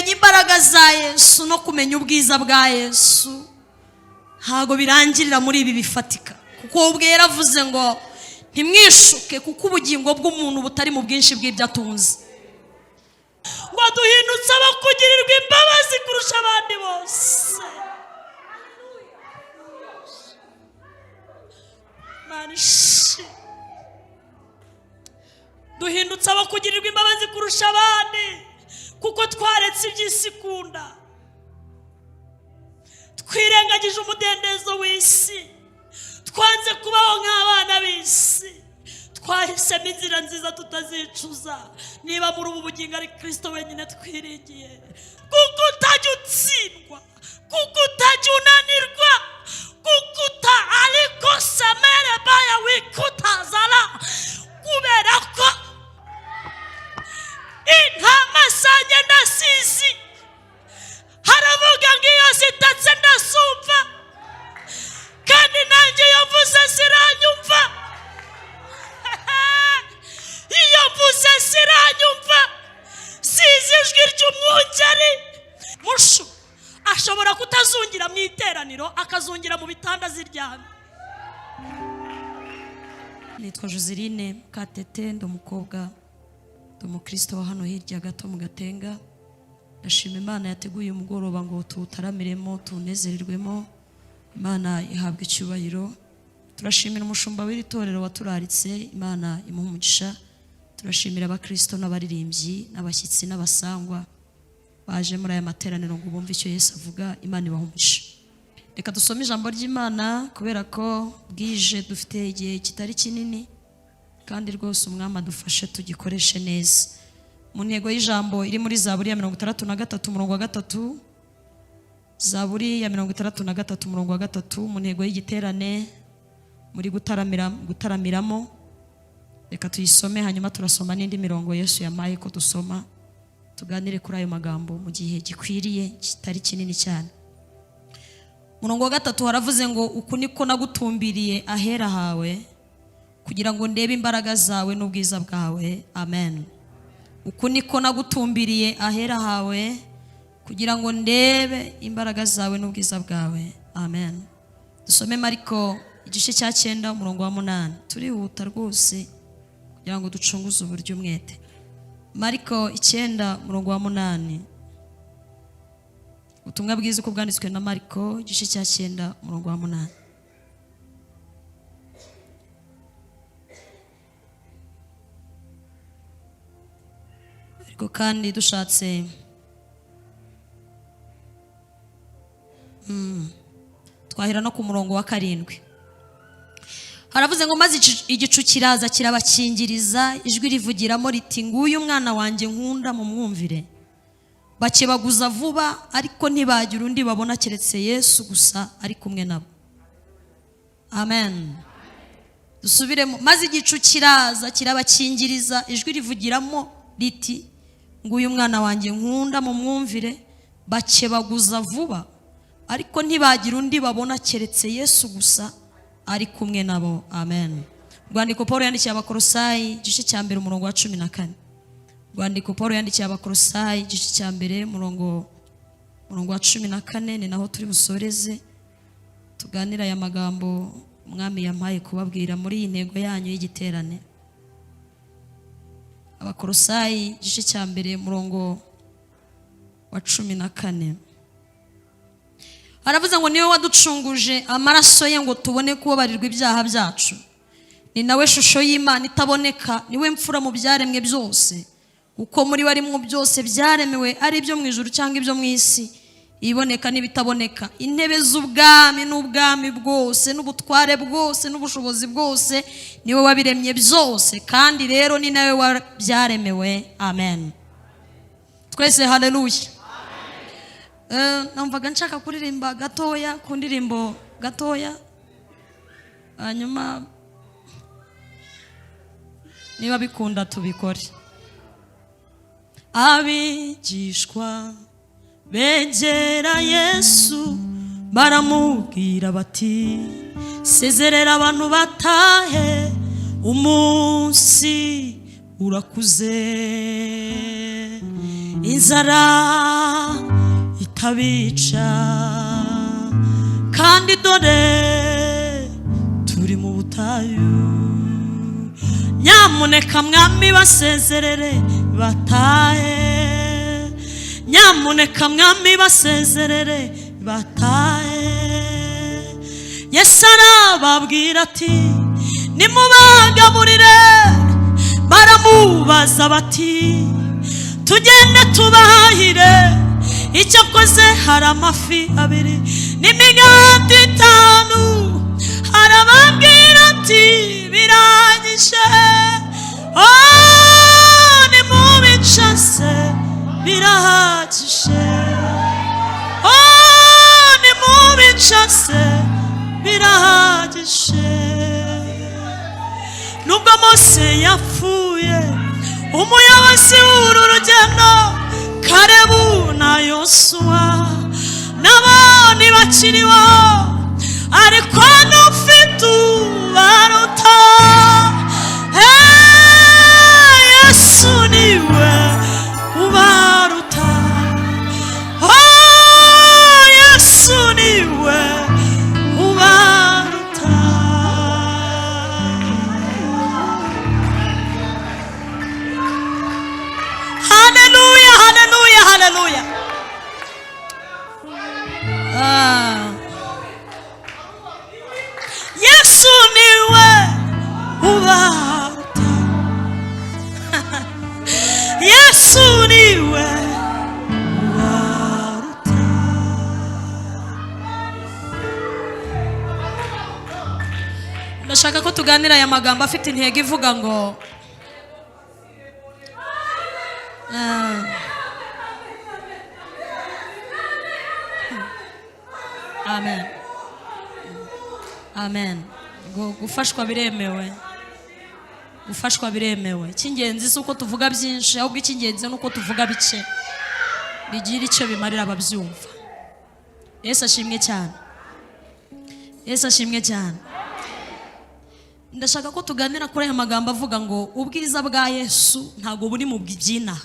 Kumenya imbaraga za Yesu no kumenya ubwiza bwa Yesu ntabwo birangirira muri ibi bifatika, kuko ubwe yaravuze ngo ntimwishuke, kuko ubugingo bw'umuntu butari mu bwinshi bw'ibyo atunze. Ngo duhindutse abakugirirwa imbabazi kurusha abandi bose. Mana ishimwe. Duhindutse abakugirirwa imbabazi kurusha abandi, kuko twaretse iby'isi ikunda, twirengagije umudendezo w'isi, twanze kubaho nk'abana b'isi, twahisemo inzira nziza tutazicuza. Niba muri ubu bugingo ari Kristo wenyine twiringiye, kuko utajya utsindwa, kuko utajya unanirwa, kuko uta ariko samere baya wikutazara, kubera ko intama zanjye ndasizi. Haravuga ngo iyo zitatse ndasumva, kandi nanjye iyo mvuze ziranyumva. Iyo mvuze ziranyumva, zizi ijwi ry'umwungeri. Mushu ashobora kutazungira mu iteraniro, akazungira mu bitanda ziryamye. Nitwa Joseline Mukatete, ndi umukobwa, ndi umukristo wa hano hirya gato mu Gatenga. Ndashima Imana yateguye umugoroba ngo tuwutaramiremo, tuwunezererwemo. Imana ihabwa icyubahiro. Turashimira umushumba w'iri torero waturaritse, Imana imuha umugisha. Turashimira abakristo n'abaririmbyi n'abashyitsi n'abasangwa baje muri aya materaniro ngo bumve icyo Yesu avuga. Imana ibaha umugisha. Reka dusome ijambo ry'Imana kubera ko bwije, dufite igihe kitari kinini, kandi rwose umwami adufashe tugikoreshe neza. Mu ntego y'ijambo iri muri Zaburi ya 63 umurongo wa 3, Zaburi ya 63 umurongo wa 3, mu ntego y'igiterane muri gutaramiramo, reka tuyisome, hanyuma turasoma n'indi mirongo Yesu yamaye ko dusoma, tuganire kuri ayo magambo mu gihe gikwiriye kitari kinini cyane. Umurongo wa 3 haravuze ngo uku niko nagutumbiriye ahera hawe, kugira ngo ndebe imbaraga zawe n'ubwiza bwawe. Amen. Uku niko nagutumbiriye ahera hawe, kugira ngo ndebe imbaraga zawe n'ubwiza bwawe. Amen. Dusome Mariko igice cya 9 umurongo wa 8. Turihuta rwose kugira ngo ducunguze uburyo umwete. Mariko 9 umurongo wa 8. Ubutumwa bwiza uko bwanditswe na Mariko igice cya 9 umurongo wa 8. Ariko kandi dushatse twahera no ku murongo wa 7. Haravuze ngo maze igicu kiraza kirabakingiriza, ijwi rivugiramo riti nguyu umwana wanjye nkunda, mumwumvire. Bakebaguza vuba, ariko ntibagira undi babona keretse Yesu gusa ari kumwe nabo. Amen. Dusubiremo. Maze igicu kiraza kirabakingiriza, ijwi rivugiramo riti nguyu umwana wanjye nkunda, mumwumvire. Bakebaguza vuba, ariko ntibagira undi babona keretse Yesu gusa ari kumwe nabo. Amen. Rwandiko Paul yandikiye Abakolosayi igice cya 1 umurongo wa 14. Rwandiko Paul yandikiye Abakolosayi igice cya 1 umurongo wa 14, ni naho turi busoreze tuganira aya magambo umwami yampaye kubabwira muri iyi ntego yanyu y'igiterane. Abakolosayi igice cya 1 umurongo wa 14. Haravuze ngo niwe waducunguje amaraso ye ngo tubone kubabarirwa ibyaha byacu. Ni nawe shusho y'Imana itaboneka, niwe mfura mu byaremwe byose, kuko muri we arimwo byose byaremewe, ari ibyo mu ijuru cyangwa ibyo mu isi, iboneka n'ibitaboneka. Intebe z'ubwami n'ubwami bwose n'ubutware bwose n'ubushobozi bwose, niwe wabiremye byose, kandi rero ni nawe wabyaremewe. Amen. Twese haleluya. Numvaga nshaka kuririmba gatoya ku ndirimbo gatoya, hanyuma niba bikunda tubikore. Abigishwa begera Yesu baramubwira bati sezerera abantu batahe, umunsi urakuze, inzara Utabica kandi dore turi mu butayu. Nyamuneka mwami, basezerere batahe. Nyamuneka mwami, basezerere batahe." Yesu arababwira ati: "Nimubagaburire." Baramubaza bati: "Tugende tubahahire?" Icyakoze hari amafi abiri n'imigati itanu. Arababwira ati: "Birangije." "Oh, nimubicase, birahagije. Oh, nimubicase, birahagije." Nubwo Mose yapfuye, umuyobozi w'uru rugendo, Karebu na Yosuwa, nabo ntibakiriho, ariko n'ufite ubaruta. Hey, Yesu niwe ubaruta. Oh, Yesu niwe ubaruta. Haleluya, haleluya, haleluya! Ah. Yesu niwe ubaruta. Yesu niwe ubaruta. Ndashaka ko tuganira aya magambo afite intego ivuga ngo amen, amen. Gufashwa biremewe, gufashwa biremewe. Icy'ingenzi si uko tuvuga byinshi, ahubwo icy'ingenzi ni uko tuvuga bike bigira icyo bimarira ababyumva. Yesu ashimwe cyane, Yesu ashimwe cyane. Ndashaka ko tuganira kuri aya magambo avuga ngo ubwiza bwa Yesu ntabwo buri mu by'inaha.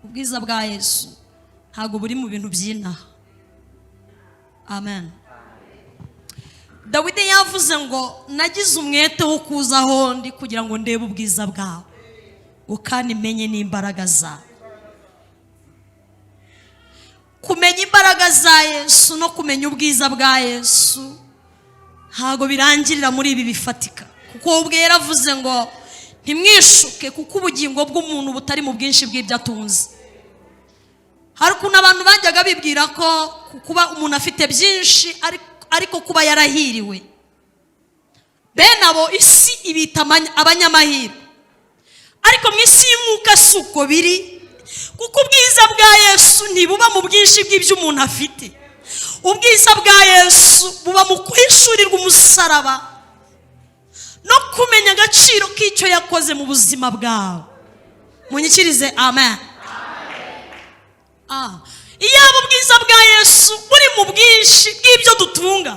Ubwiza bwa Yesu ntabwo buri mu bintu by'inaha. Amen. Dawidi yavuze ngo: "Nagize umwete wo kuza aho ndi kugira ngo ndebe ubwiza bwawe, ngo kandi menye n'imbaraga zawe." Kumenya imbaraga za Yesu no kumenya ubwiza bwa Yesu ntabwo birangirira muri ibi bifatika, kuko we ubwe yaravuze ngo: "Ntimwishuke, kuko ubugingo bw'umuntu butari mu bwinshi bw'ibyo atunze." Hari ukuntu abantu bajyaga bibwira ko kuba umuntu afite byinshi ariko kuba yarahiriwe. Bene abo isi ibita abanyamahirwe, ariko mu isi y'umwuka si uko biri, kuko ubwiza bwa Yesu ntibuba mu bwinshi bw'ibyo umuntu afite. Ubwiza bwa Yesu buba mu guhishurirwa umusaraba no kumenya agaciro k'icyo yakoze mu buzima bwawe. Munyikirize amen. Iyaba ubwiza bwa Yesu buri mu bwinshi bw'ibyo dutunga,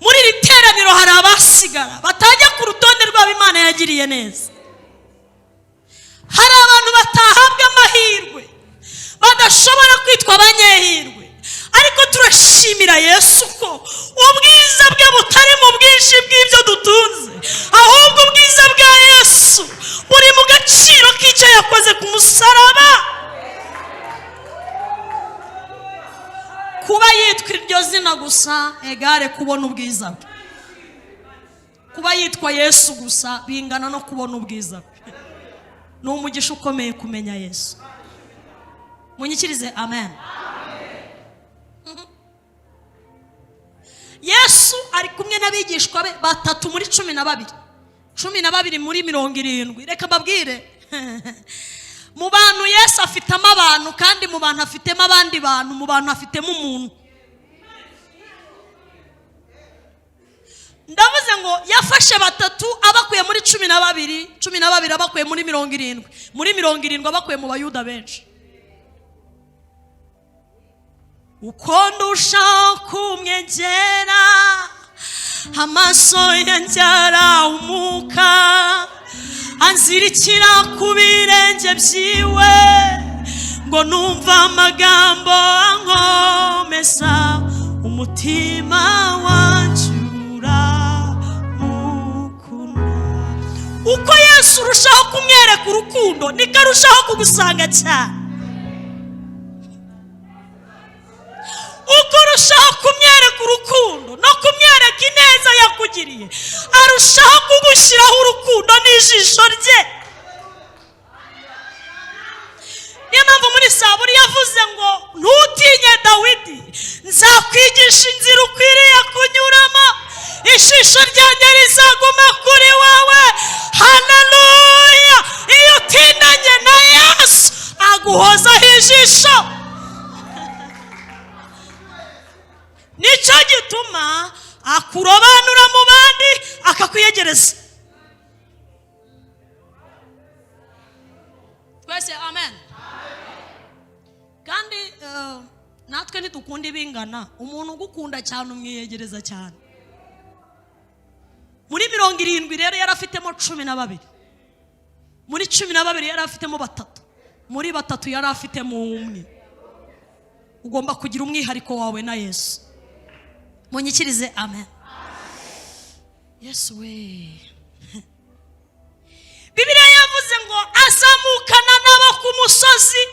muri iri teraniro hari abasigara batajya ku rutonde rwabo Imana yagiriye neza. Hari abantu batahabwa amahirwe, badashobora kwitwa abanyehirwe, ariko turashimira Yesu ko ubwiza bwe butari mu bwinshi bw'ibyo dutunze, ahubwo ubwiza bwa Yesu buri mu gaciro k'icyo yakoze ku musaraba. Kuba yitwa iryo zina gusa égale kubona ubwiza bwe. Kuba yitwa Yesu gusa bingana no kubona ubwiza bwe. Ni umugisha ukomeye kumenya Yesu. Munyikirize amen. Yesu ari kumwe n'abigishwa be batatu muri 12, 12 muri 70. Reka mbabwire, mu bantu Yesu afitemo abantu, kandi mu bantu afitemo abandi bantu, mu bantu afitemo umuntu. Ndavuze ngo yafashe batatu abakuye muri 12, 12 abakuye muri 70, muri 70 abakuye mu Bayuda benshi. Uko ndushaho kumwegera, amaso yanjye arahumuka, anzirikira ku birenge byiwe, ngo numva amagambo ankomeza. Umutima wanjye uramukunda. Uko Yesu urushaho kumwereka urukundo, niko arushaho kugusanga cyane. Uko urushaho kumwereka urukundo no kumwereka ineza yakugiriye, arushaho kugushyiraho urukundo n'ijisho rye. Niyo mpamvu muri Zaburi yavuze ngo: "Ntutinye Dawidi, nzakwigisha inzira ukwiriye kunyuramo, ijisho ryanjye rizaguma kuri wowe." Haleluya! Iyo utindanye na Yesu, aguhozaho ijisho. Nicyo gituma akurobanura mu bandi, akakwiyegereza. Twese amen. Kandi natwe ntidukunda ibingana. Umuntu ugukunda cyane umwiyegereza cyane. Muri 70 rero yari afitemo 12. Muri 12 yari afitemo batatu. Muri batatu yari afitemo umwe. Ugomba kugira umwihariko wawe na Yesu. Munyikirize amen. Yesu we! Bibiliya yavuze ngo azamukana nabo ku musozi,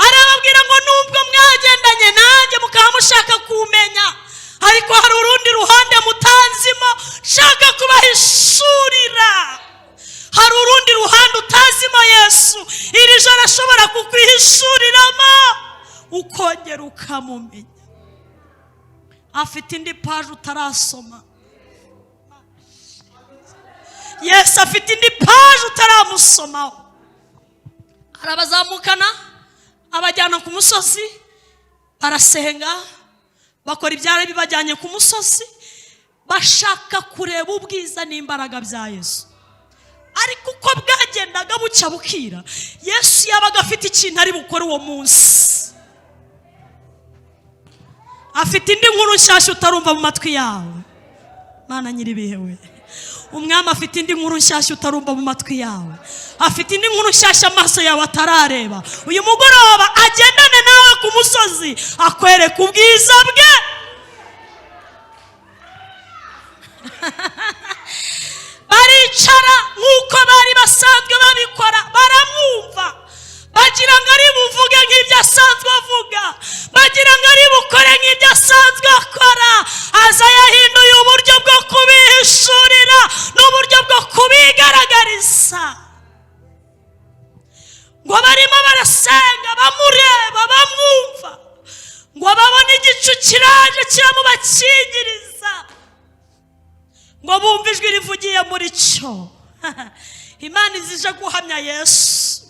arababwira ngo: "Nubwo mwagendanye nanjye mukaba mushaka kumenya, ariko hari urundi ruhande mutanzimo nshaka kubahishurira." Hari urundi ruhande utazimo Yesu. Iri joro ashobora kukwihishuriramo, ukongera ukamumenya. Afite indi paji utarasoma. Yesu afite indi paji utaramusomaho. Arabazamukana, abajyana ku musozi, barasenga, bakora ibyari bibajyanye ku musozi, bashaka kureba ubwiza n'imbaraga bya Yesu. Ariko uko bwagendaga bucya bukira, Yesu yabaga afite ikintu ari bukore uwo munsi. Afite indi nkuru nshyashya utarumva mu matwi yawe. Mana nyiribihe we! Umwami afite indi nkuru nshyashya utarumva mu matwi yawe. Afite indi nkuru nshyashya amaso yawe atarareba. Uyu mugoroba agendane nawe ku musozi, akwereka ubwiza bwe. Baricara nk'uko bari basanzwe babikora, baramwumva, bagira ngo ari buvuge nk'ibyo asanzwe avuga, bagira ngo ari bukore nk'ibyo asanzwe akora. Aza yahinduye uburyo bwo kubihishurira n'uburyo bwo kubigaragariza. Ngo barimo barasenga, bamureba, bamwumva, ngo babone igicu kiraje kiramubakingiriza, ngo bumve ijwi rivugiye muri cyo. Imana izije guhamya Yesu.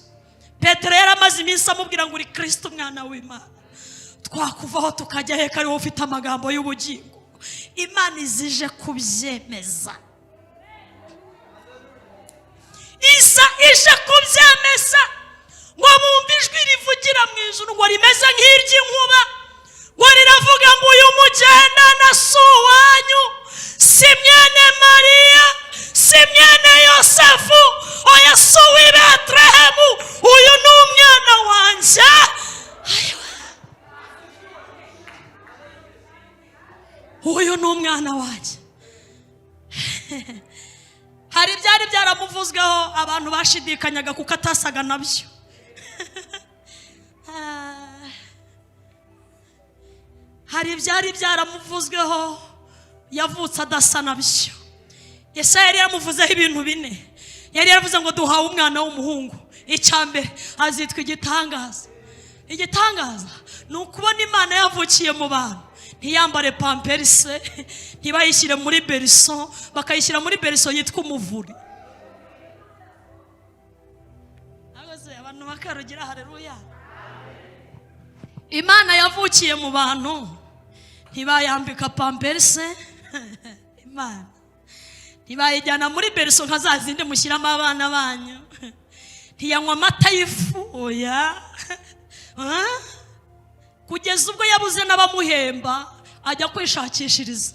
Petero yari amaze iminsi amubwira ngo: "Uri Kirisito, umwana w'Imana. Twakuvaho tukajya he, ko ari wowe ufite amagambo y'ubugingo?" Imana izije kubyemeza. Iza ije kubyemeza. Ngo bumve ijwi rivugira mu ijuru, ngo rimeze nk'iry'inkuba, ngo riravuga ngo: "Uyu mugendana si uwanyu, si mwene Mariya, si mwene Yosefu, oya, si uw'i Betelehemu. Uyu ni umwana wanjye." Ayiwa. Uyu ni umwana wanjye. Hari ibyari byaramuvuzweho, abantu bashidikanyaga kuko atasaga nabyo. Hari ibyari byaramuvuzweho, yavutse adasa nabyo. Yesaya yari yaramuvuzeho ibintu bine. Yari yaravuze ngo: "Duhawe umwana w'umuhungu. Icya mbere, azitwa igitangaza." Igitangaza ni ukubona Imana yavukiye mu bantu, ntiyambare pamperise, ntibayishyire muri berceau, bakayishyira muri berceau yitwa umuvure. Ahubwo abantu bakarugira hareruya! Imana yavukiye mu bantu, ntibayambika pamperise. Imana ntibayijyana muri berceau nka za zindi mushyiramo abana banyu. Ntiyanywa amata y'ifu, oya. Ah? Kugeza ubwo yabuze n'abamuhemba, ajya kwishakishiriza.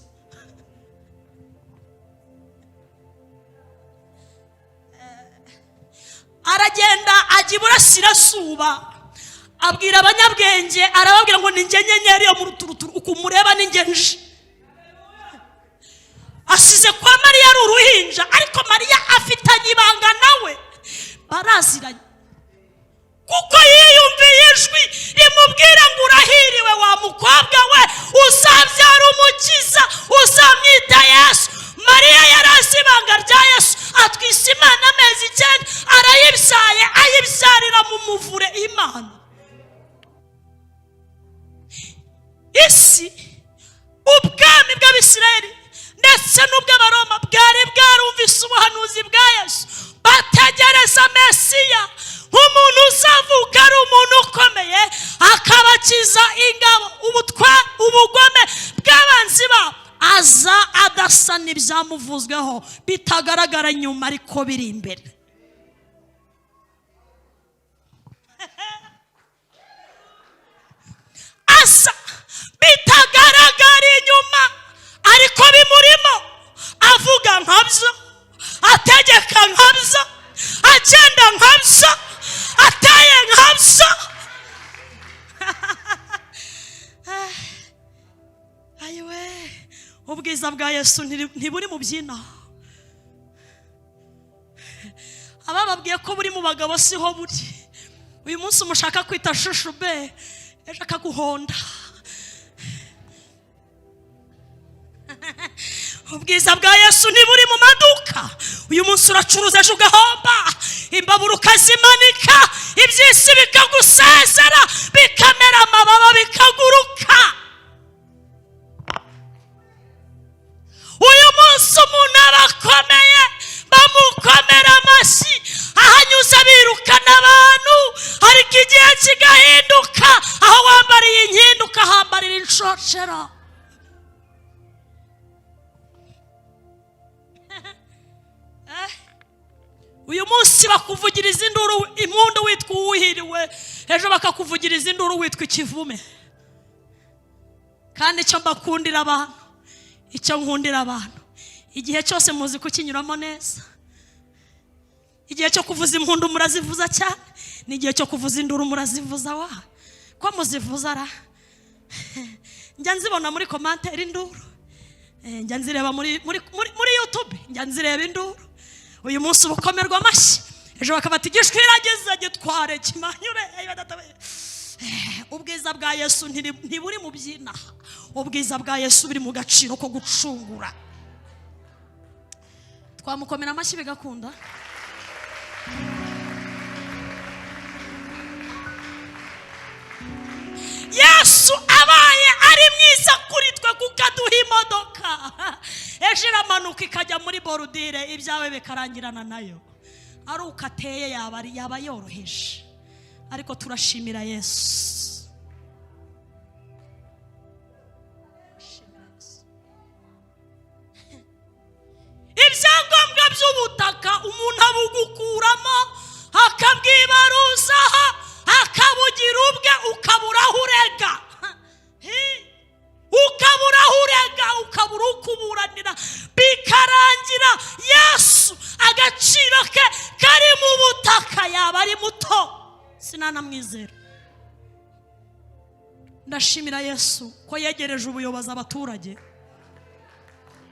Aragenda ajya iburasirazuba, abwira abanyabwenge, arababwira ngo: "Ni njye nyenyeri yo mu ruturuturu, uku mureba ni njye." Baraziranye kuko yiyumviye ijwi rimubwira ngo urahiriwe wa mukobwa we, uzabyara umukiza, uzamwita Yesu. Mariya yari azi ibanga rya Yesu, atwise Imana amezi 9, arayibyaye, ayibyarira mu muvure. Imana isi, ubwami bw'Abisirayeli ndetse n'ubw'Abaroma bwari bwarumvise ubuhanuzi bwa Yesu, bategereza Mesiya nk'umuntu uzavuka ari umuntu ukomeye, akabakiza ingabo, ubugome bw'abanzi babo. Aza adasa n'ibyamuvuzweho, bitagaragara nyuma ariko biri imbere. Asa bitagaragara inyuma ariko bimurimo, avuga nkabyo, ategeka nkabyo, agenda nkabyo, ateye nkabyo. Ayiwe, ubwiza bwa Yesu ntiburi mu byina. Abababwiye ko buri mu bagabo siho buri. Uyu munsi umushaka kwita shushu be, ejo akaguhonda. Ubwiza bwa Yesu ntiburi mu maduka. Uyu munsi uracuruza, ejo ugahomba, imbabura ukazimanika, iby'isi bikagusezera, bikamera amababa, bikaguruka. Uyu munsi umuntu aba akomeye, bamukomera amashyi, ahanyuze birukana abantu, ariko igihe kigahinduka, aho wambariye inkindi ukahambarira inshocero. Uyu munsi bakuvugiriza induru impundu witwa uwuhiriwe, ejo bakakuvugiriza induru witwa ikivume. Kandi icyo mbakundira abantu, icyo nkundira abantu, igihe cyose muzi kukinyuramo neza. Igihe cyo kuvuza impundu murazivuza cyane, n'igihe cyo kuvuza induru murazivuza. Wa ko muzivuza ra, njya nzibona muri commentaire induru, njya nzireba muri muri muri YouTube, njya nzireba induru. Uyu munsi ubukomerwa amashyi, ejo bakabata igishwiragiza gitware kimanyure. Ubwiza bwa Yesu ntiburi mu byina, ubwiza bwa Yesu buri mu gaciro ko gucungura. Twamukomera amashyi bigakunda. Yesu abaye ari mwiza kuri twe kuko aduha imodoka, ejo iramanuka ikajya muri borudire, ibyawe bikarangirana nayo. Ari uko ateye, yaba yoroheje, ariko turashimira Yesu. Ibyangombwa by'ubutaka umuntu abugukuramo, akabwibaruzaho, akabugira ubwe, ukabura aho urega, ukabura aho urega, ukabura ukuburanira, bikarangira. Yesu agaciro ke kari mu butaka, yaba ari muto sinanamwizera. Ndashimira Yesu ko yegereje ubuyobozi abaturage,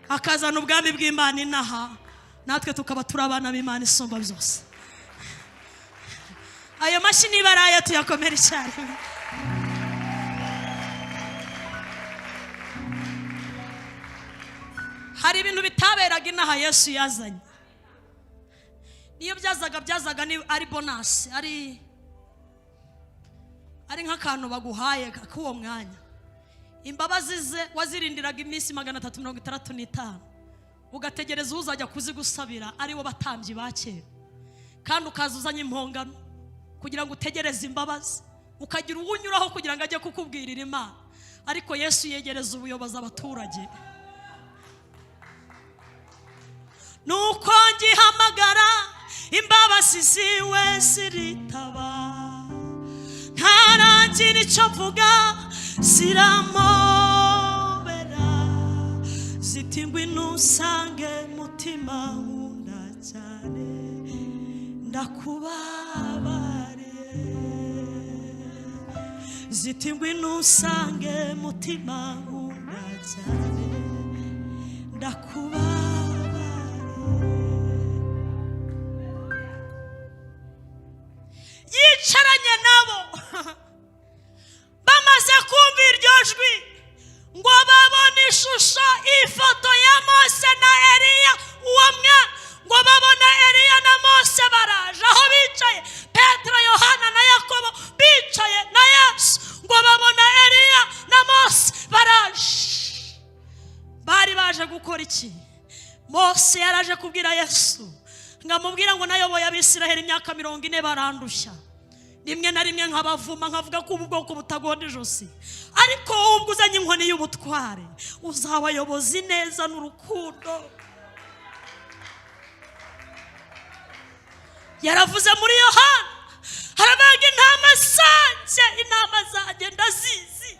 akazana ubwami bw'Imana inaha, natwe tukaba turi abana b'Imana isumba byose. Ayo mashyi niba ari ayo tuyakomere icyarimwe. Hari ibintu bitaberaga inaha Yesu yazanye. Niyo byazaga ni ari bonus, ari nk'akantu baguhaye k'uwo mwanya. Imbabazi ze wazirindiraga iminsi 365, ugategereza uzajya kuzigusabira, ari bo batambyi ba kera, kandi ukaza uzanye impongano kugira ngo utegereze imbabazi, ukagira uwunyuraho kugira ngo ajye kukubwirira Imana. Ariko Yesu yegereza ubuyobozi abaturage. Nuko ngihamagara imbabazi ziwe ziritaba, ntaragira icyo mvuga ziramobera, ziti ngwino usange mutima nkunda cyane, ndakubabariye. Ziti ngwino usange mutima nkunda cyane, ndakubabariye. Ishusho, ifoto ya Mose na Eliya. Uwo mwana ngo babona Eliya na Mose baraje aho bicaye, Petero, Yohana na Yakobo bicaye na Yesu, ngo babona Eliya na Mose baraje. Bari baje gukora iki? Mose yaraje kubwira Yesu ngo amubwira ngo: "Nayoboye Abisiraheli imyaka 40, barandushya, rimwe na rimwe nkabavuma, nkavuga ko ubu bwoko butagonda ijosi, ariko wowe ubwo uzanye inkoni y'ubutware uzabayobozi neza n'urukundo." Yaravuze muri Yohana, haravuga: "Intama zanjye, intama zanjye ndazizi,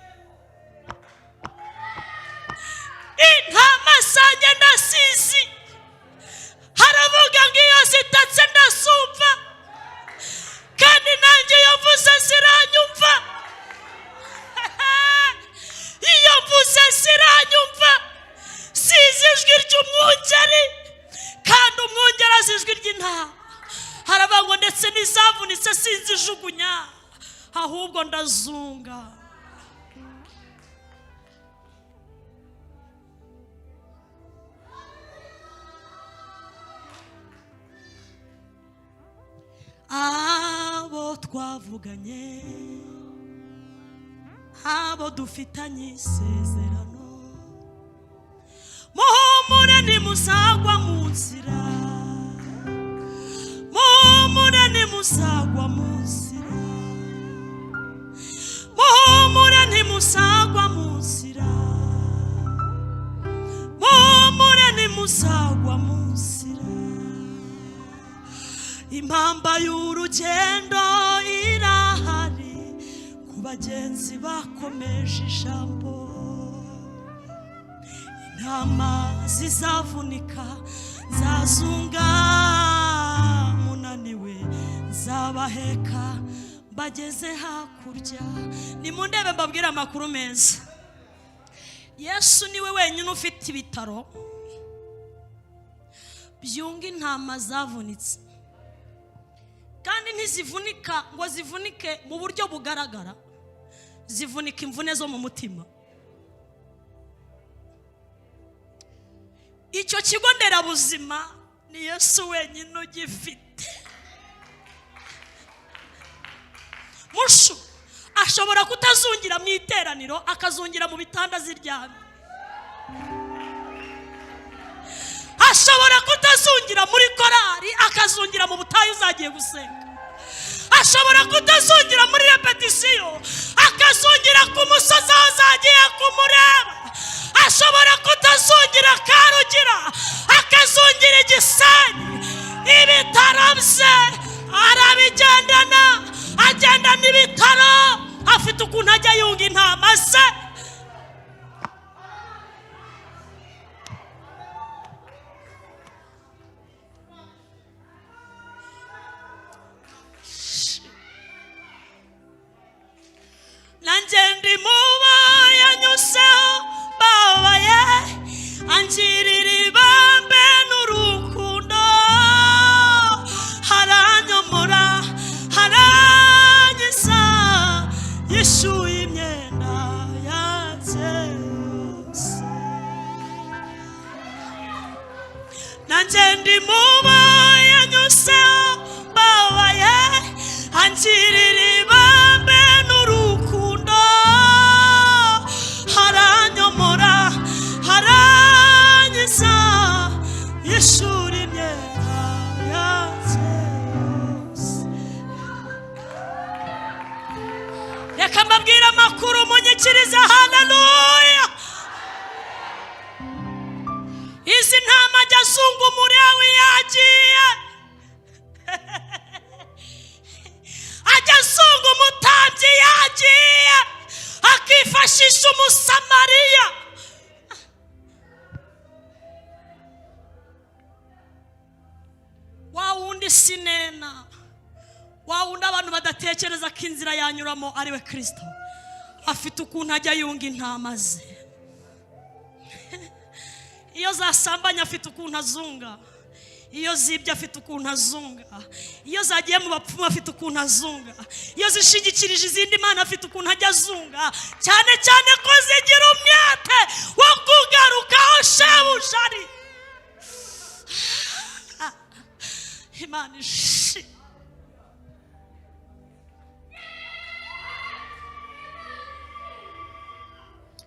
intama zanjye ndazizi." Haravuga ngo: "Iyo zitatse ndazumva, kandi nanjye iyo mvuze ziranyumva, iyo mvuze ziranyumva. Zizi ijwi ry'umwungeri, kandi umwungeri azi ijwi ry'intama." Haravuga ngo: "Ndetse n'izavunitse sinzijugunya, ahubwo ndazunga." Abo twavuganye, abo dufitanye isezerano, muhumure, ntimuzagwa mu nzira, muhumure, ntimuzagwa mu nzira, muhumure, ntimuzagwa mu nzira, muhumure, ntimuzagwa mu nzira. Impamba y'urugendo irahari ku bagenzi bakomeje ijambo. Intama zizavunika nzazunga, munaniwe nzabaheka bageze hakurya. Nimundebe mbabwire amakuru meza: Yesu niwe wenyine ufite ibitaro byunga intama zavunitse, kandi ntizivunika ngo zivunike mu buryo bugaragara, zivunika imvune zo mu mutima. Icyo kigo nderabuzima ni Yesu wenyine ugifite. Mushu ashobora kutazungira mu iteraniro, akazungira mu bitanda ziryamye. Ashobora kutazungira muri korari, akazungira mu butayu uzagiye gusenga. Ashobora kutazungira muri repetisiyo, akazungira ku musozi aho azagiye kumureba. Ashobora kutazungira Karugira, akazungira Igisenyi. Ibitaro bye arabigendana, agendana ibitaro, afite ukuntu ajya yunga intama ze. Nanjye ndi mubo yanyuzeho babaye, angirira ibambe n'urukundo, haranyomora, harangiza, yishyuye imyenda yanjye yose. Nanjye ndi mubo yanyuzeho babaye, angirira ibambe n'urukundo, haranyomora, harangiza, yishura imyenda yanjye yose. Reka mbabwire amakuru, munyikirize haleluya. Izi ntama ajya azunga umurewi yagiye, ajya azunga umutambyi yagiye, akifashisha Umusamariya. Wa wundi sinena, wa wundi abantu badatekereza ko inzira yanyuramo ari we Kirisito, afite ukuntu ajya yunga intama ze. Iyo zasambanye afite ukuntu azunga, Iyo zibye afite ukuntu azunga, iyo zagiye mu bapfumu afite ukuntu azunga, iyo zishingikirije izindi mana afite ukuntu ajya azunga, cyane cyane ko zigira umwete wo kugarukaho shebuja ari. Imana ishimwe.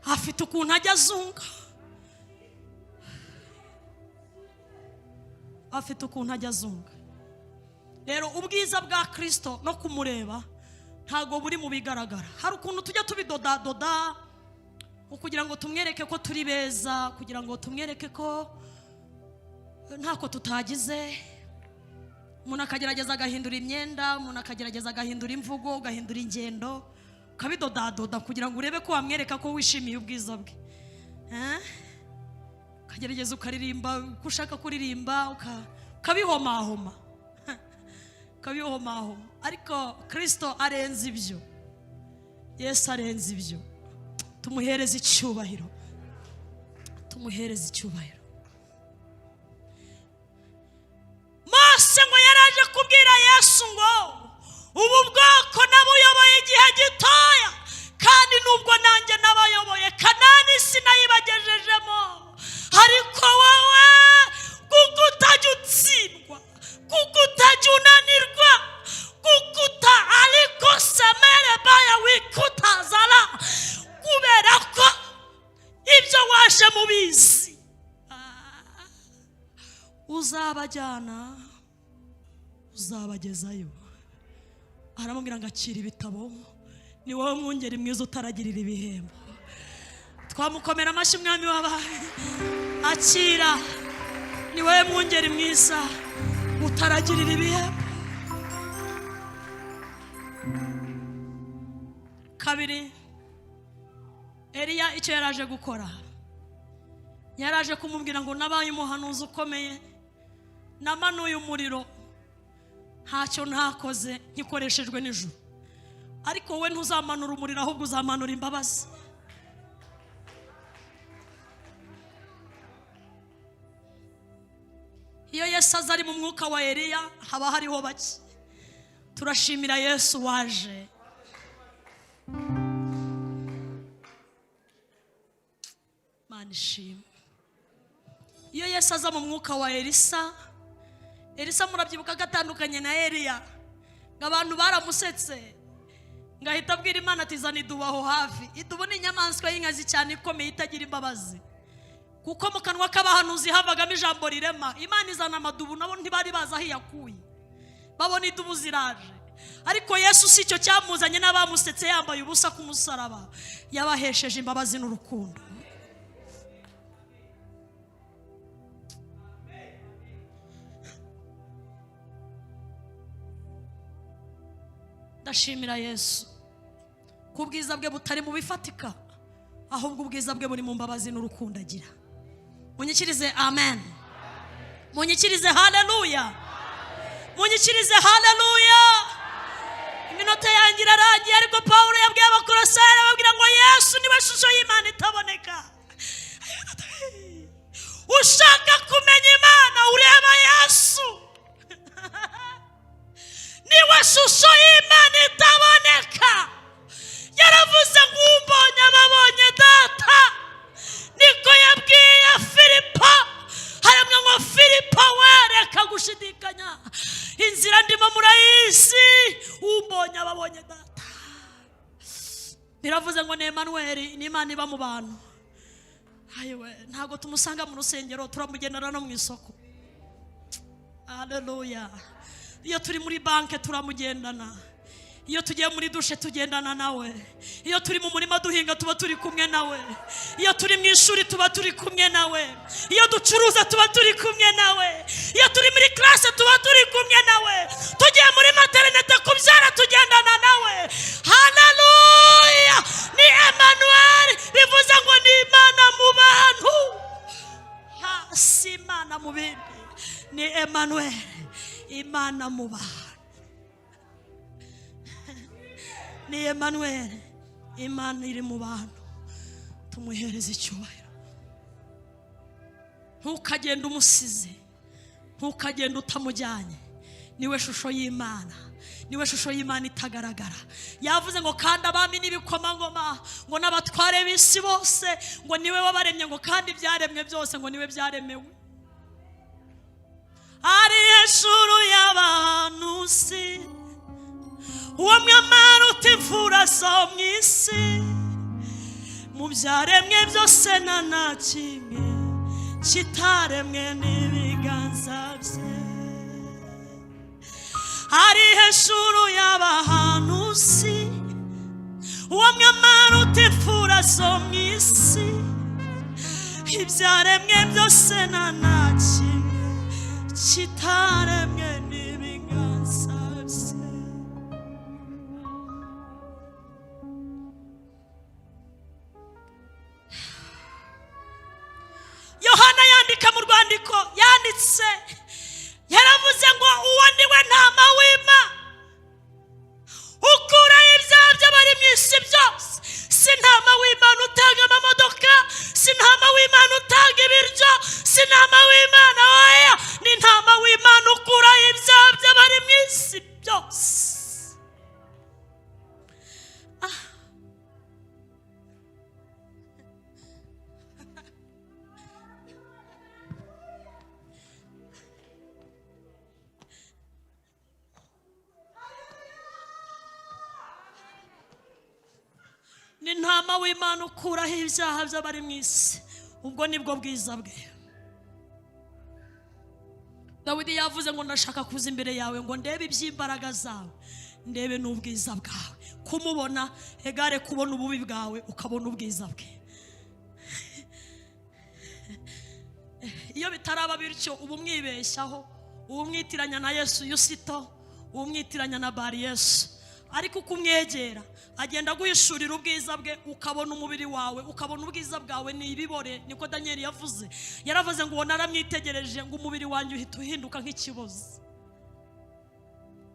Afite ukuntu ajya azunga, afite ukuntu ajya azunga. Rero ubwiza bwa Kirisito no kumureba ntabwo buri mu bigaragara. Hari ukuntu tujya tubidodadoda kugira ngo tumwereke ko turi beza, kugira ngo tumwereke ko ntako tutagize. Umuntu akagerageza agahindura imyenda, umuntu akagerageza agahindura imvugo, ugahindura ingendo, ukabidodadoda kugira ngo urebe ko wamwereka ko wishimiye ubwiza bwe. Ukagerageza ukaririmba uko ushaka kuririmba, ukabihomahoma, ukabihomahoma. Ariko Kirisito arenze ibyo, Yesu arenze ibyo. Tumuhereze icyubahiro, tumuhereze icyubahiro. Mose ngo yaraje kubwira Yesu ngo ubu bwoko nabuyoboye igihe gitoya, kandi nubwo nanjye nabayoboye Kanani sinayibagejejemo, ariko wowe kuko utajya utsindwa, kuko utajya unanirwa, kuko uta ariko semere baya wikutazara, kubera ko ibyo waje mubizi, uzabajyana uzabagezayo. Aramubwira ngo akira ibitabo, ni wowe mwungeri mwiza utaragirira ibihembo. Twamukomera amashyi umwami w'abami. Akira, ni wowe mwungeri mwiza utaragirira ibihembo. Kabiri, Eliya icyo yaraje gukora, yaraje kumubwira ngo nabaye umuhanuzi ukomeye, namanuye umuriro, ntacyo ntakoze nkikoreshejwe n'ijuru, ariko wowe ntuzamanura umuriro, ahubwo uzamanura imbabazi. Iyo Yesu aza ari mu mwuka wa Eliya haba hariho bake. Turashimira Yesu waje. Imana ishimwe. Iyo Yesu aza mu mwuka wa Elisa, Elisa murabyibuka ko atandukanye na Eliya, ngo abantu baramusetse, ngahita abwira Imana ati zana idubu aho hafi. Idubu ni inyamaswa y'inkazi cyane ikomeye itagira imbabazi, kuko mu kanwa k'abahanuzi havagamo ijambo rirema. Imana izana amadubu, nabo ntibari bazi aho iyakuye, babona idubu ziraje. Ariko Yesu si icyo cyamuzanye, n'abamusetse yambaye ubusa ku musaraba, yabahesheje imbabazi n'urukundo. Ndashimira Yesu ku bwiza bwe butari mu bifatika, ahubwo ubwiza bwe buri mu mbabazi n'urukundo agira. Munyikirize amen, munyikirize haleluya, munyikirize haleluya. Iminota yanjye irarangiye, ariko Pawulo yabwiye Abakolosayi arababwira ngo Yesu niwe shusho y'Imana itaboneka. Ushaka kumenya Imana ureba Yesu, niwe shusho y'Imana itaboneka. Yaravuze ngo umbonye ababonye data, niko yabwiye Filipo. Haramwe ngo Filipo wereka gushidikanya, inzira ndimo murayizi, umbonye ababonye data. Biravuze ngo ni Emmanuel, ni Imana iba mu bantu. Ayiwe, ntabwo tumusanga mu rusengero, turamugendana no mu isoko. Haleluya. Iyo turi muri banke turamugendana, iyo tugiye muri dushe tugendana nawe, iyo turi mu murima duhinga tuba turi kumwe nawe, iyo turi mu ishuri tuba turi kumwe nawe, iyo ducuruza tuba turi kumwe nawe, iyo turi muri classe tuba turi kumwe nawe, tugiye muri maternité kubyara tugendana nawe. Haleluya. Ni Emmanuel, bivuze ngo ni Imana mu bantu, si Imana mu bindi, ni Emmanuel, Imana mu bantu. Ni Emmanuel, Imana iri mu bantu. Tumuhereze icyubahiro. Ntukagende umusize, Ntukagende utamujyanye. Niwe shusho y'Imana, niwe shusho y'Imana itagaragara. Yavuze ngo kandi abami n'ibikomangoma, ngo n'abatware b'isi bose, ngo niwe wabaremye, ngo kandi ibyaremwe byose ngo niwe byaremewe. Ari hejuru y'abantu si uwo mwamara utimfura zo mu isi, mu byaremwe byose nta na kimwe kitaremwe n'ibiganza bye. Ari hejuru y'abahanuzi, uwo mwamara utimfura zo mu isi, ibyaremwe byose nta na kimwe kitaremwe n'ibiganza bye. Yohana yandika mu rwandiko yanditse, yaravuze ngo uwo niwe ntama w'Imana ukuraho ibyaha by'abari mu isi byose. Si ntama w'Imana utanga amamodoka, si ntama w'Imana utanga ibiryo, si ntama w'Imana, oya, ni ntama w'Imana ukuraho ibyaha by'abari mu isi byose. Ni ntama w'Imana ukuraho ibyaha by'abari mu isi. Ubwo nibwo bwiza bwe. Dawidi yavuze ngo ndashaka kuza imbere yawe ngo ndebe iby'imbaraga zawe, ndebe n'ubwiza bwawe. Kumubona egare kubona ububi bwawe ukabona ubwiza bwe. Iyo bitaraba bityo uba umwibeshyaho, uba umwitiranya na Yesu Yusito, uba umwitiranya na Bari Yesu. Ariko uko umwegera agenda aguhishurira ubwiza bwe, ukabona umubiri wawe, ukabona ubwiza bwawe ni ibibore. Niko Daniel yavuze, yaravuze ngo ubona aramwitegereje ngo umubiri wanjye uhita uhinduka nk'ikibozi.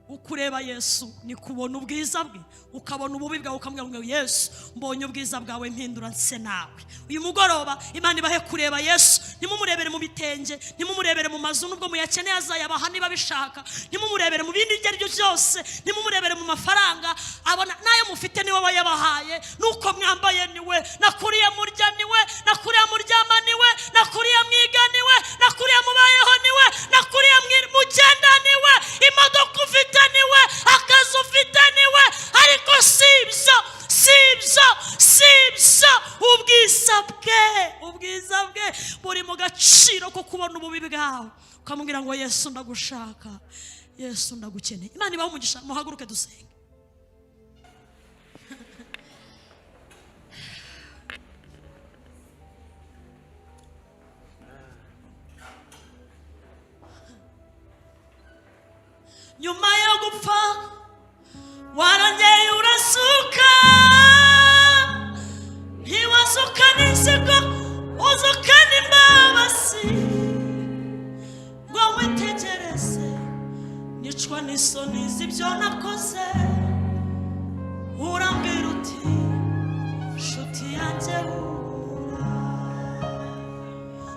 Ukureba Yesu ni kubona ubwiza bwe, ukabona ububi bwawe, ukamubwira ngo Yesu mbonye ubwiza bwawe, mpindura nse nawe. Uyu mugoroba Imana ibahe kureba Yesu. Ntimumurebere mu bitenge, ntimumurebere mu mazu, nubwo muyakeneye azayabaha niba abishaka, ntimumurebere mu bindi ibyo ari byo byose, ntimumurebere mu mafaranga abona n'ayo mufite niwe wayabahaye, nuko mwambaye niwe, nakuriye murya niwe, nakuriye muryama niwe, nakuriye mwiga niwe, nakuriye mubayeho niwe, nakuriye mugenda niwe, imodoka ufite niwe, akazi ufite niwe. Ariko si ibyo, si ibyo, si ibyo. Ubwiza bwe, ubwiza bwe buri mu gaciro ko kubona ububi bwawe, ukamubwira ngo Yesu ndagushaka, Yesu ndagukeneye. Imana ibahe umugisha. Muhaguruke dusenge. Nyuma yo gupfa warongeye urasuka, ntiwasuka n'inzigo, uzuka n'imbabazi, ngo witegereze nicwa n'isoni z'ibyo nakoze. Urambwira uti nshuti yanjye humura,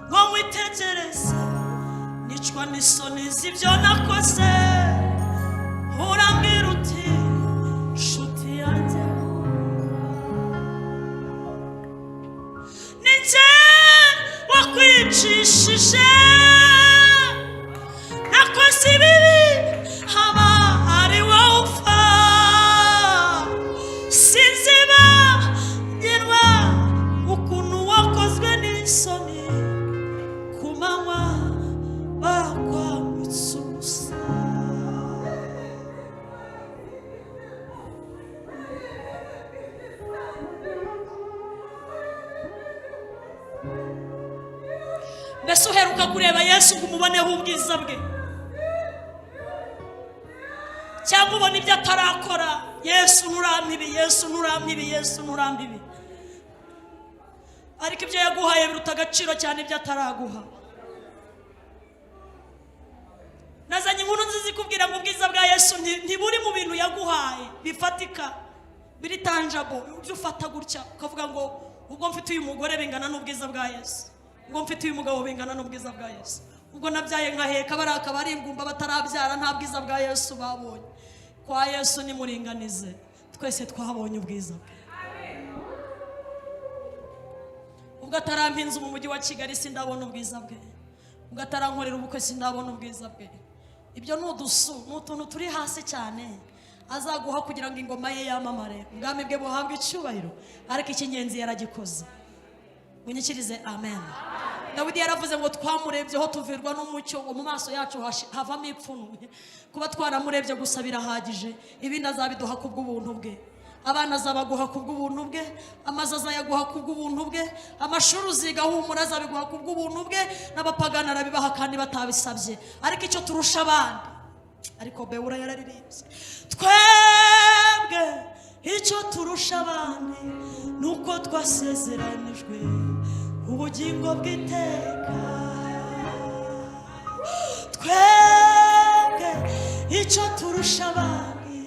ngo witegereze nicwa n'isoni z'ibyo nakoze. Urambwira uti nshuti yanjye humura, ni njye wakwicishije, nakoze ibibi haba ari wowe upfa, sinzibagirwa ukuntu wakozwe n'isoni ku manywa bakwambitse ubusa. Mbese uheruka kureba Yesu ngo umuboneho ubwiza bwe, cyangwa ubona ibyo atarakora? Yesu nturampa ibi, Yesu nturampa ibi, Yesu nturampa ibi. Ariko ibyo yaguhaye biruta agaciro cyane ibyo ataraguha. Nazanye inkuru nziza ikubwira ngo ubwiza bwa Yesu ntiburi mu bintu yaguhaye bifatika, biri tangible, ibyo ufata gutya ukavuga ngo ubwo mfite uyu mugore bingana n'ubwiza bwa Yesu, ubwo mfite uyu mugabo bingana n'ubwiza bwa Yesu, Ubwo nabyaye nkaheka, bari akaba ari ingumba batarabyara, nta bwiza bwa Yesu babonye. Kwa Yesu nimuringanize, twese twabonye ubwiza bwe. Ubwo atarampa inzu mu mujyi wa Kigali, sindabona ubwiza bwe. Ubwo atarankorera ubukwe, sindabona ubwiza bwe. Ibyo ni udusu, ni utuntu turi hasi cyane azaguha kugira ngo ingoma ye yamamare, ubwami bwe buhabwe icyubahiro. Ariko icy'ingenzi yaragikoze. Munyikirize amen. Dawidi yaravuze ngo twamurebyeho tuvirwa n'umucyo, ngo mu maso yacu havamo ipfunwe. Kuba twaramurebye gusa birahagije, ibindi azabiduha kubw'ubuntu bwe. Abana azabaguha kubw'ubuntu bwe, amazu azayaguha kubw'ubuntu bwe, amashuri uziga humura azabiguha kubw'ubuntu bwe, n'abapagani arabibaha kandi batabisabye. Ariko icyo turusha abandi, ariko Bewura yararirimbye, twebwe icyo turusha abandi ni uko twasezeranijwe ubugingo bw'iteka. Twebwe icyo turusha abandi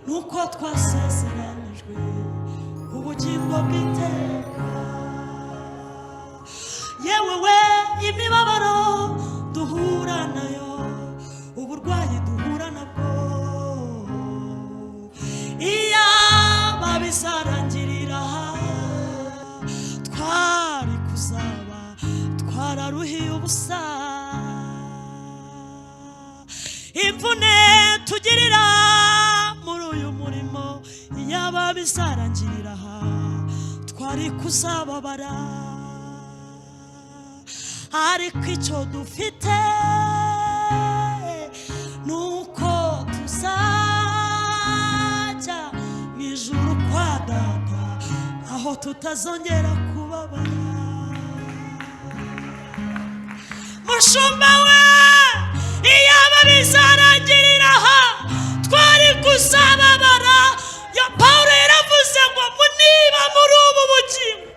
ni uko twasezeranijwe ubugingo bw'iteka. Yewe we, imibabaro duhura nayo, uburwayi duhura nabwo, iyaba bizarangirira aha, twari kuzaba twararuhiye ubusa. Imvune tugirira muri uyu murimo, iyaba bizarangirira aha, twari kuzababara. Ariko icyo dufite ni uko tuzajya mu ijuru kwa Data, aho tutazongera kubabara. Mushumba we, iyaba bizarangirira aha, twari kuzababara. Ya Pawulo yaravuze ngo niba muri ubu bugingo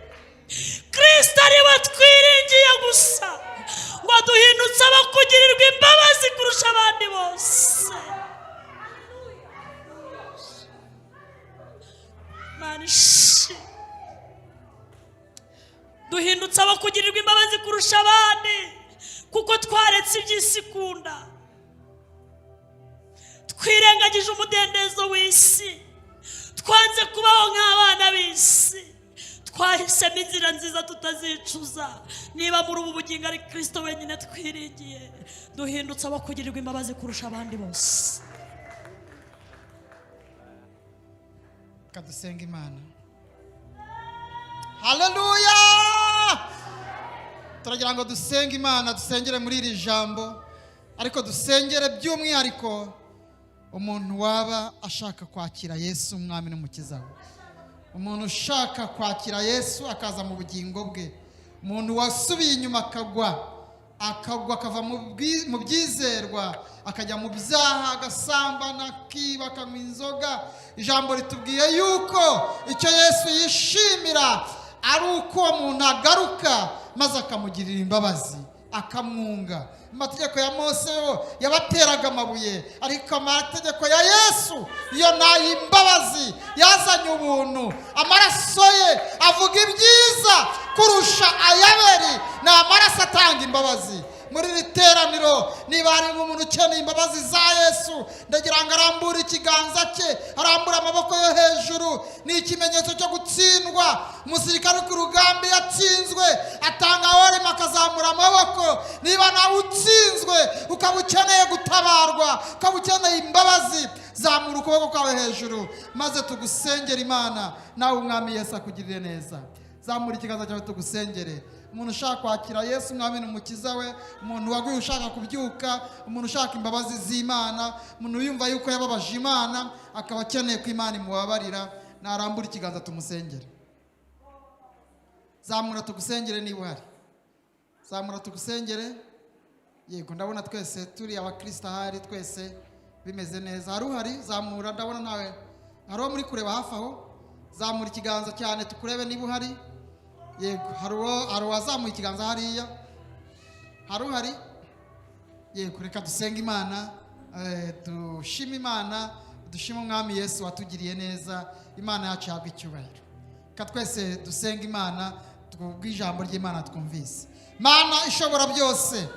Kirisito ari we twiringiye gusa, ngo duhindutse abakugirirwa imbabazi kurusha abandi bose. Mana ishimwe. Duhindutse abakugirirwa imbabazi kurusha abandi kuko twaretse iby'isi ikunda, twirengagije umudendezo w'isi, twanze kubaho nk'abana b'isi, twahisemo inzira nziza tutazicuza. Niba muri ubu bugingo ari Kirisito wenyine twiringiye, duhindutse abakugirirwa imbabazi kurusha abandi bose. Reka dusenga Imana. Haleluya! Turagira ngo dusenge Imana, dusengere muri iri jambo, ariko dusengere by'umwihariko umuntu waba ashaka kwakira Yesu umwami n'umukiza we, umuntu ushaka kwakira Yesu akaza mu bugingo bwe, umuntu wasubiye inyuma akagwa, akagwa akava mu byizerwa, akajya mu byaha, agasambana, akiba, akanywa inzoga. Ijambo ritubwiye yuko icyo Yesu yishimira ari uko uwo muntu agaruka maze akamugirira imbabazi, akamwunga. Amategeko ya Mose yo yabateraga amabuye, ariko amategeko ya Yesu yo ni ay'imbabazi, yazanye ubuntu. Amaraso ye avuga ibyiza kurusha ay'Abeli, ni amaraso atanga imbabazi. Muri iri teraniro niba harimo umuntu ukeneye imbabazi za Yesu, ndagira ngo arambure ikiganza cye, arambure amaboko yo hejuru. Ni ikimenyetso cyo gutsindwa. Umusirikare ku rugamba iyo atsinzwe atanga orima, akazamura amaboko. Niba nawe utsinzwe, ukaba ukeneye gutabarwa, ukaba ukeneye imbabazi, zamura ukuboko kwawe hejuru maze tugusengere Imana, nawe umwami Yesu akugirire neza. Zamura ikiganza cyawe tugusengere. Umuntu ushaka kwakira Yesu umwami n'umukiza we, umuntu waguye ushaka kubyuka, umuntu ushaka imbabazi z'Imana, umuntu yumva yuko yababaje Imana akaba akeneye ko Imana imubabarira, narambura ikiganza tumusengere. Zamura tugusengere niba uhari, zamura tugusengere. Yego, ndabona twese turi abakristo, ahari twese bimeze neza. Hari uhari? Zamura, ndabona nawe hari uwo muri kureba hafi aho. Zamura ikiganza cyane tukurebe niba uhari. Yego, hari uwazamuye ikiganza hariya. Hari uhari? Yego, reka dusenge Imana, dushime Imana, dushime umwami Yesu watugiriye neza. Imana yacu yahabwa icyubahiro. Reka twese dusenge Imana twubwe ijambo ry'Imana twumvise. Mana ishobora byose,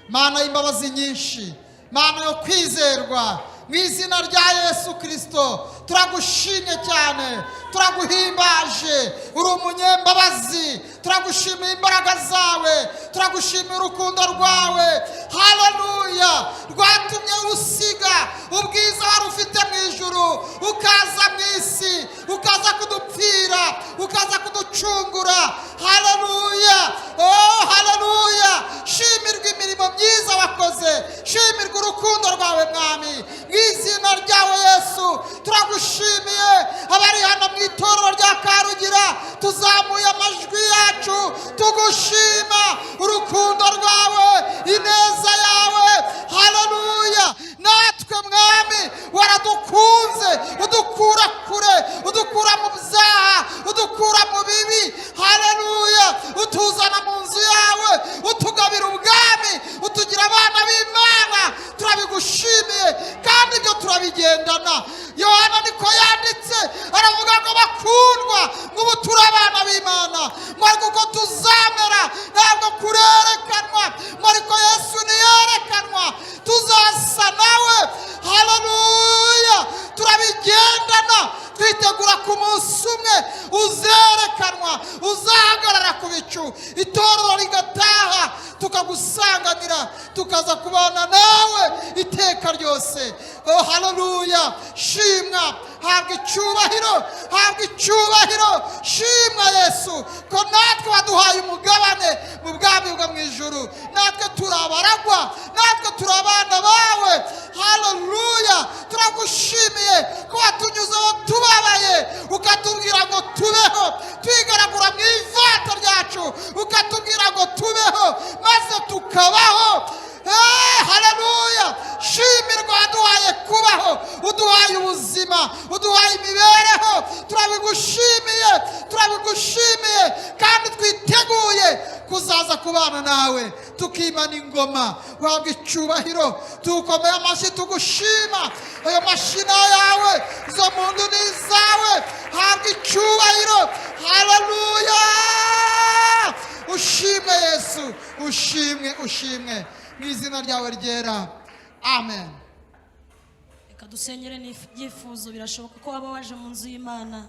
Mana y'imbabazi nyinshi, Mana yo kwizerwa, mu izina rya Yesu Kirisito turagushimye cyane, turaguhimbaje, uri umunyembabazi. Turagushimiye imbaraga zawe, turagushimiye urukundo rwawe, haleluya, rwatumye usiga ubwiza wari ufite mu ijuru ukaza mu isi, ukaza kudupfira, ukaza kuducungura. Haleluya, oh haleluya. Shimirwa imirimo myiza wakoze, shimirwa urukundo rwawe Mwami, mu izina ryawe Yesu turagushimiye. Abari hano mu itorero rya Karugira tuzamuye amajwi yacu tugushima urukundo rwawe, ineza yawe, haleluya. Natwe Mwami waradukunze, udukura kure, udukura mu byaha, udukura mu bibi, haleluya, utuzana mu nzu yawe, utugabira ubwami, utugira abana b'Imana. Turabigushimiye kandi ibyo turabigendana. Yohana niko yanditse, aravuga ngo bakundwa, ngo ubu turi abana b'Imana, ngo ariko uko tuzamera ntabwo kurerekanwa, ngo ariko Yesu niyerekanwa tuzasa nawe. Haleluya, turabigendana, twitegura ku munsi umwe uzerekanwa, uzahagarara ku bicu, itorero rigataha, tukagusanganira, tukaza kubana nawe iteka ryose. Oh haleluya, shimwa, habwa icyubahiro, habwa icyubahiro. Shimwa Yesu ko natwe waduhaye umugabane mu bwami bwo mu ijuru, natwe turi abaragwa, natwe turi abana bawe. Haleluya, turagushimiye ko watunyuzeho tubabaye, ukatubwira ngo tubeho, twigaragura mu ivata ryacu, ukatubwira ngo tubeho maze tukabaho. Haleluya, shimirwa waduhaye kubaho, uduhaye ubuzima, uduhaye imibereho. Turabigushimiye, turabigushimiye, kandi twiteguye kuzaza kubana nawe tukimana ingoma. Wabwa icyubahiro, tukomeye amashyi tugushima. Ayo mashyi ni ayawe, izo mundu ni izawe. Habwa icyubahiro, haleluya. Ushimwe Yesu, ushimwe, ushimwe mu izina ryawe ryera, amen. Reka dusengere n'ibyifuzo. Birashoboka ko waba waje mu nzu y'Imana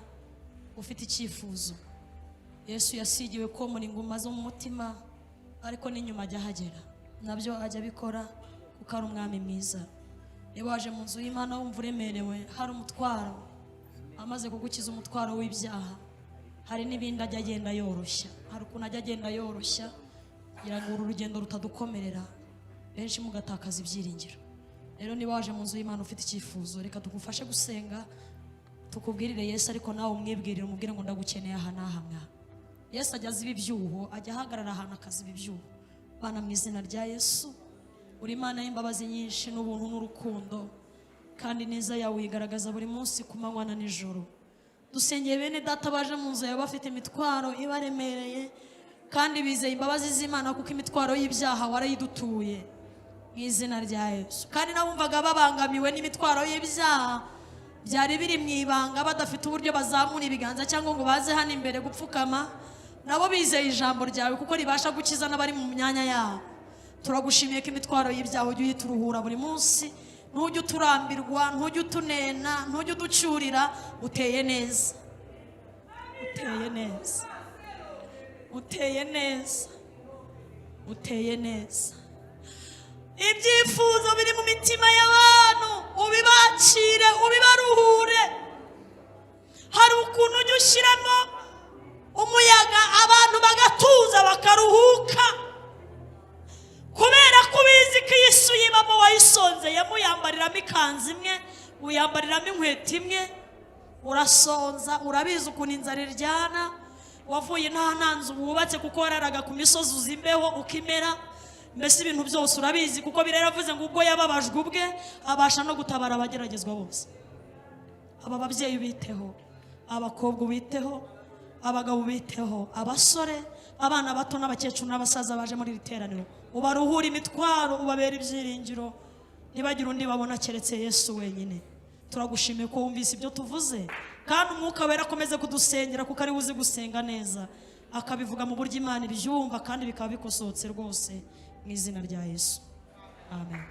ufite icyifuzo. Yesu yasigiwe komora inguma zo mu mutima, ariko n'inyuma ajya ahagera, nabyo ajya abikora kuko ari umwami mwiza. Niba waje mu nzu y'Imana wumva uremerewe, hari umutwaro, amaze kugukiza umutwaro w'ibyaha, hari n'ibindi ajya agenda yoroshya, hari ukuntu ajya agenda yoroshya kugira ngo uru rugendo rutadukomerera, benshi mugatakaza ibyiringiro. Rero niba waje mu nzu y'Imana ufite icyifuzo, reka tugufashe gusenga, tukubwirire Yesu, ariko nawe umwibwirire, umubwire ngo ndagukeneye aha n'aha mwa. Yesu ajya aziba ibyuho, ajya ahagarara ahantu akaziba ibyuho. Bana, mu izina rya Yesu, uri Imana y'imbabazi nyinshi n'ubuntu n'urukundo, kandi neza yawe uyigaragaza buri munsi ku manywa na nijoro. Dusengeye bene data baje mu nzu yawe bafite imitwaro ibaremereye, kandi bizeye imbabazi z'Imana kuko imitwaro y'ibyaha warayidutuye mu izina rya Yesu. Kandi n'abumvaga babangamiwe n'imitwaro y'ibyaha byari biri mu ibanga, badafite uburyo bazamura ibiganza cyangwa ngo baze hano imbere gupfukama, nabo bizeye ijambo ryawe kuko ribasha gukiza n'abari mu myanya yabo. Turagushimiye ko imitwaro y'ibyaha ujya uyituruhura buri munsi, ntujya uturambirwa, ntujya utunena, ntujya uducyurira. Uteye neza, uteye neza, uteye neza, uteye neza. Ibyifuzo biri mu mitima y'abantu ubibakire, ubibaruhure. Hari ukuntu ujya ushyiramo umuyaga abantu bagatuza, bakaruhuka, kubera ko ubizi ko iyi si uyibamo wayisonzeyemo, uyambariramo ikanzu imwe, uyambariramo inkweto imwe, urasonza, urabizi ukuntu inzara iryana. Wavuye nta nzu wubatse kuko wararaga ku misozi, uzi imbeho ukimera, mbese ibintu byose urabizi, kuko biravuze ngo ubwo yababajwe ubwe abasha no gutabara abageragezwa bose. Aba babyeyi ubiteho, abakobwa ubiteho, abagabo ubiteho, abasore, abana bato n'abakecuru n'abasaza baje muri iri teraniro, ubaruhure imitwaro, ubabere ibyiringiro, ntibagire undi babona keretse Yesu wenyine. Turagushimiye ko wumvise ibyo tuvuze, kandi Umwuka Wera akomeze kudusengera kuko ari we uzi gusenga neza, akabivuga mu buryo Imana ibyumva kandi bikaba bikosotse rwose. Mu izina rya Yesu, amen.